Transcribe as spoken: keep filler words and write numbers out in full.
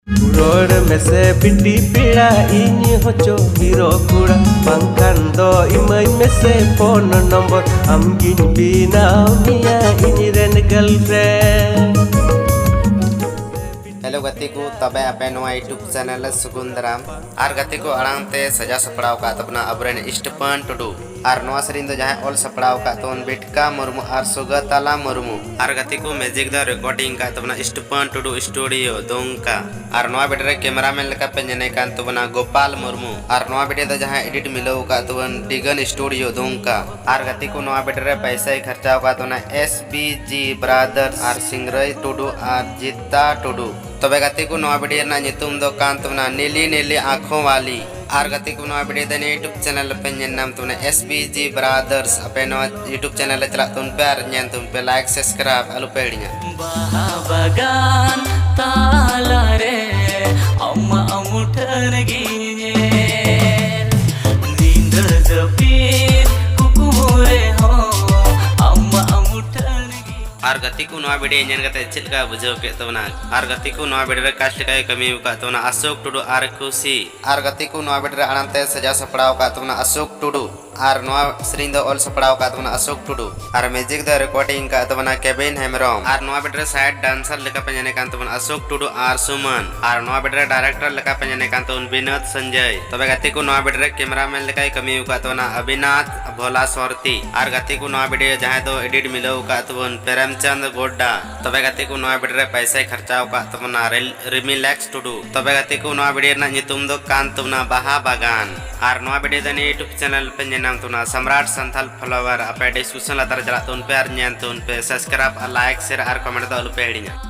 ᱨᱚᱲ ᱢᱮᱥᱮ ᱵᱤᱴᱤ ᱯᱮᱲᱟ, ᱤᱧ ᱦᱚᱪᱚ ᱦᱤᱨᱳ ᱠᱚᱲᱟ, ᱵᱟᱝᱠᱷᱟᱱ ᱫᱚ ᱤᱢᱟᱹᱧ ᱢᱮᱥᱮ ᱯᱷᱳᱱ ᱱᱚᱢᱵᱚᱨ, ᱟᱢᱜᱤᱧ ᱵᱮᱱᱟᱣ ᱢᱮᱭᱟ ᱤᱧ ᱨᱮᱱ ᱜᱟᱨᱞᱯᱷᱨᱮᱱᱰ᱾ ᱦᱮᱞᱳ ᱜᱟᱛᱮ ᱠᱚ, ᱛᱚᱵᱮ ᱟᱯᱮ ᱱᱚᱣᱟ YouTube ᱪᱮᱱᱮᱞ ᱨᱮ ᱥᱟᱹᱜᱩᱱ ᱫᱟᱨᱟᱢ᱾ ᱟᱨ ᱜᱟᱛᱮ ᱠᱚ, ᱟᱲᱟᱝ ᱛᱮ ᱥᱟᱡᱟᱣ ᱥᱟᱯᱲᱟᱣ ᱟᱠᱟᱫ ᱛᱟᱵᱚᱱᱟ ᱟᱵᱚᱨᱮᱱ ᱥᱴᱤᱯᱷᱟᱱ ᱴᱩᱰᱩ᱾ ᱟᱨ ᱱᱚᱣᱟ ᱥᱮᱨᱮᱧ ᱫᱚ ᱡᱟᱦᱟᱸᱭ ᱚᱞ ᱥᱟᱯᱲᱟᱣ ᱟᱠᱟᱫ ᱛᱟᱵᱚᱱ ᱵᱤᱴᱠᱟ ᱢᱩᱨᱢᱩ ᱟᱨ ᱥᱩᱜᱟᱛᱟᱞᱟ ᱢᱩᱨᱢᱩ᱾ ᱟᱨ ᱜᱟᱛᱮ ᱠᱚ, ᱢᱤᱣᱡᱤᱠ ᱫᱚ ᱨᱮᱠᱚᱨᱰᱤᱝ ᱟᱠᱟᱫ ᱛᱟᱵᱚᱱᱟ ᱥᱴᱤᱯᱷᱟᱱ ᱴᱩᱰᱩ ᱥᱴᱩᱰᱤᱭᱳ ᱫᱩᱢᱠᱟ᱾ ᱟᱨ ᱱᱚᱣᱟ ᱵᱷᱤᱰᱤᱭᱳ ᱨᱮ ᱠᱮᱢᱮᱨᱟᱢᱮᱱ ᱞᱮᱠᱟ ᱯᱮ ᱧᱮᱞᱮ ᱠᱟᱱ ᱛᱟᱵᱚᱱᱟ ᱜᱳᱯᱟᱞ ᱢᱩᱨᱢᱩ᱾ ᱟᱨ ᱱᱚᱣᱟ ᱵᱷᱤᱰᱤᱭᱳ ᱫᱚ ᱡᱟᱦᱟᱸᱭ ᱮᱰᱤᱴ ᱢᱤᱞᱟᱹᱣ ᱟᱠᱟᱫ ᱛᱟᱵᱚᱱ ᱰᱤᱜᱟᱱ ᱥᱴᱩᱰᱤᱭᱳ ᱫᱩᱢᱠᱟ᱾ ᱟᱨ ᱜᱟᱛᱮ ᱠᱚ, ᱱᱚᱣᱟ ᱵᱷᱤᱰᱤᱭᱳ ᱨᱮ ᱯᱟᱭᱥᱟᱭ ᱠᱷᱚᱨᱪᱟᱣ ᱟᱠᱟᱫ ᱛᱟᱵᱚᱱᱟ S B G Brothers ᱟᱨ ᱥᱤᱝᱨᱟᱹᱭ ᱴᱩᱰᱩ ᱟᱨ ᱡᱤᱛᱟ ᱴᱩᱰᱩ᱾ ᱛᱚᱵᱮ ᱜᱟᱛᱮ ᱠᱚ, ᱱᱚᱣᱟ ᱵᱷᱤᱰᱤᱭᱳ ᱨᱮᱱᱟᱜ ᱧᱩᱛᱩᱢ ᱫᱚ ᱠᱟᱱ ᱛᱟᱵᱚᱱᱟ ᱱᱤᱞᱤ ᱱᱤᱞᱤ ᱟᱸᱠᱷᱚ ᱣᱟᱞᱤ᱾ ᱟᱨ ᱜᱟᱛᱮ ᱠᱚ, ᱱᱚᱣᱟ ᱵᱷᱤᱰᱤᱭᱳ ᱫᱚ ᱱᱤᱭᱟᱹ YouTube ᱪᱮᱱᱮᱞ ᱨᱮᱯᱮ ᱧᱮᱞ ᱧᱟᱢ ᱛᱟᱵᱚᱱᱟ, S B G Brothers᱾ ᱟᱯᱮ ᱱᱚᱣᱟ YouTube ᱪᱮᱱᱮᱞ ᱨᱮ ᱪᱟᱞᱟᱜ ᱛᱟᱵᱚᱱ ᱯᱮ ᱟᱨ ᱧᱮᱞ ᱛᱟᱵᱚᱱ ᱯᱮ, ᱞᱟᱭᱤᱠ ᱥᱟᱵᱥᱠᱨᱟᱭᱤᱵ ᱟᱞᱚ ᱯᱮ ᱦᱤᱲᱤᱧᱟ᱾ ᱵᱟᱦᱟ ᱵᱟᱜᱟᱱ ᱛᱟᱞᱟᱨᱮ ᱟᱢᱟᱜ ᱢᱩᱴᱷᱟᱹᱱ ᱜᱤᱧ ᱧᱮᱞ᱾ ᱧᱤᱫᱟᱹ ᱡᱟᱹᱯᱤᱫ ᱠᱩᱠᱢᱩ ᱨᱮᱦᱚᱸ ᱟᱢᱟᱜ ᱢᱩᱴᱷᱟᱹᱱ ᱜᱤᱧ᱾ ᱟᱨ ᱜᱟᱛᱮ ᱠᱚ, ᱱᱚᱣᱟ ᱵᱷᱤᱰᱤᱭᱳ ᱧᱮᱞ ᱠᱟᱛᱮ ᱪᱮᱫ ᱞᱮᱠᱟ ᱵᱩᱡᱷᱟᱹᱣ ᱠᱮᱫ ᱛᱟᱵᱚᱱᱟ? ᱟᱨ ᱜᱟᱛᱮ ᱠᱚ, ᱱᱚᱣᱟ ᱵᱷᱤᱰᱤᱭᱳ ᱨᱮ ᱠᱟᱥᱴ ᱞᱮᱠᱟᱭ ᱠᱟᱹᱢᱤ ᱟᱠᱟᱫ ᱛᱟᱵᱚᱱᱟ ᱟᱥᱳᱠ ᱴᱩᱰᱩ ᱟᱨ ᱠᱷᱩᱥᱤ᱾ ᱟᱨ ᱜᱟᱛᱮ ᱠᱚ, ᱱᱚᱣᱟ ᱵᱷᱤᱰᱤᱭᱳ ᱨᱮ ᱟᱲᱟᱝ ᱛᱮ ᱥᱟᱡᱟᱣ ᱥᱟᱯᱲᱟᱣ ᱟᱠᱟᱫ ᱛᱟᱵᱚᱱᱟ ᱟᱥᱳᱠ ᱴᱩᱰᱩ᱾ ᱟᱨ ᱱᱚᱣᱟ ᱥᱮᱨᱮᱧ ᱫᱚ ᱚᱞ ᱥᱟᱯᱲᱟᱣ ᱟᱠᱟᱫ ᱛᱟᱵᱚᱱᱟ ᱟᱥᱳᱠ ᱴᱩᱰᱩ᱾ ᱟᱨ ᱢᱤᱣᱡᱤᱠ ᱫᱚ ᱨᱮᱠᱚᱨᱰᱤᱝ ᱟᱠᱟᱫ ᱛᱟᱵᱚᱱᱟ ᱠᱮᱵᱤᱱ ᱦᱮᱢᱵᱨᱚᱢ᱾ ᱟᱨ ᱱᱚᱣᱟ ᱵᱷᱤᱰᱤᱭᱳ ᱨᱮ ᱥᱟᱭᱤᱰ ᱰᱟᱱᱥᱟᱨ ᱞᱮᱠᱟ ᱯᱮ ᱧᱮᱞᱮ ᱠᱟᱱ ᱛᱟᱵᱚᱱᱟ ᱟᱥᱳᱠ ᱴᱩᱰᱩ ᱟᱨ ᱥᱩᱢᱟᱱ᱾ ᱟᱨ ᱱᱚᱣᱟ ᱵᱷᱤᱰᱤᱭᱳ ᱨᱮ ᱰᱟᱭᱨᱮᱠᱴᱚᱨ ᱞᱮᱠᱟ ᱯᱮ ᱧᱮᱞᱮ ᱠᱟᱱ ᱛᱟᱵᱚᱱ ᱵᱤᱱᱳᱫ ᱥᱚᱧᱡᱚᱭ᱾ ᱛᱚᱵᱮ ᱜᱟᱛᱮ ᱠᱚ, ᱱᱚᱣᱟ ᱵᱷᱤᱰᱤᱭᱳ ᱨᱮ ᱠᱮᱢᱮᱨᱟᱢᱮᱱ ᱞᱮᱠᱟᱭ ᱠᱟᱹᱢᱤ ᱟᱠᱟᱫ ᱛᱟᱵᱚᱱᱟ ᱟᱵᱤᱱᱟᱛᱷ ᱵᱷᱳᱞᱟ ᱥᱚᱨᱛᱤ᱾ ᱟᱨ ᱜᱟᱛᱮ ᱠᱚ, ᱱᱚᱣᱟ ᱵᱷᱤᱰᱤᱭᱳ ᱡᱟᱦᱟᱸᱭ ᱫᱚ ᱮᱰᱤᱴ ᱢᱤᱞᱟᱹᱣ ᱟᱠᱟᱫ ᱛᱟᱵᱚᱱ ᱯᱨᱮᱢᱪᱟᱸᱫᱽ ᱜᱳᱰᱰᱟ᱾ ᱛᱚᱵᱮ ᱜᱟᱛᱮ ᱠᱚ, ᱱᱚᱣᱟ ᱵᱷᱤᱰᱤᱭᱳ ᱨᱮ ᱯᱟᱭᱥᱟᱭ ᱠᱷᱚᱨᱪᱟᱣ ᱟᱠᱟᱫ ᱛᱟᱵᱚᱱᱟ ᱨᱤᱞ-, ᱨᱤᱢᱤᱞᱮᱠᱥ ᱴᱩᱰᱩ᱾ ᱛᱚᱵᱮ ᱜᱟᱛᱮ ᱠᱚ, ᱱᱚᱣᱟ ᱵᱷᱤᱰᱤᱭᱳ ᱨᱮᱱᱟᱜ ᱧᱩᱛᱩᱢ ᱫᱚ ᱠᱟᱱ ᱛᱟᱵᱚᱱᱟ ᱵᱟᱦᱟ ᱵᱟᱜᱟᱱ᱾ ᱟᱨ ᱱᱚᱣᱟ ᱵᱷᱤᱰᱤᱭᱳ ᱫᱚ ᱱᱤᱭᱟᱹ YouTube ᱪᱮᱱᱮᱞ ᱯᱮ ᱧᱮᱞ ᱧᱟᱢ ᱛᱟᱵᱚᱱᱟ ᱥᱚᱢᱨᱟᱴ ᱥᱟᱱᱛᱷᱟᱞ ᱯᱷᱚᱞᱳᱣᱟᱨ᱾ ᱟᱯᱮ ᱰᱤᱥᱠᱨᱤᱯᱥᱚᱱ ᱞᱟᱛᱟᱨ ᱨᱮ ᱪᱟᱞᱟᱜ ᱛᱟᱵᱚᱱ ᱯᱮ ᱟᱨ ᱧᱮᱞ ᱛᱟᱵᱚᱱ ᱯᱮ, ᱥᱟᱵᱥᱠᱨᱟᱭᱤᱵ ᱟᱨ ᱞᱟᱭᱤᱠ, ᱥᱮᱭᱟᱨ ᱟᱨ ᱠᱚᱢᱮᱱᱴ ᱫᱚ ᱟᱞᱚ ᱯᱮ ᱦᱤᱲᱤᱧᱟ᱾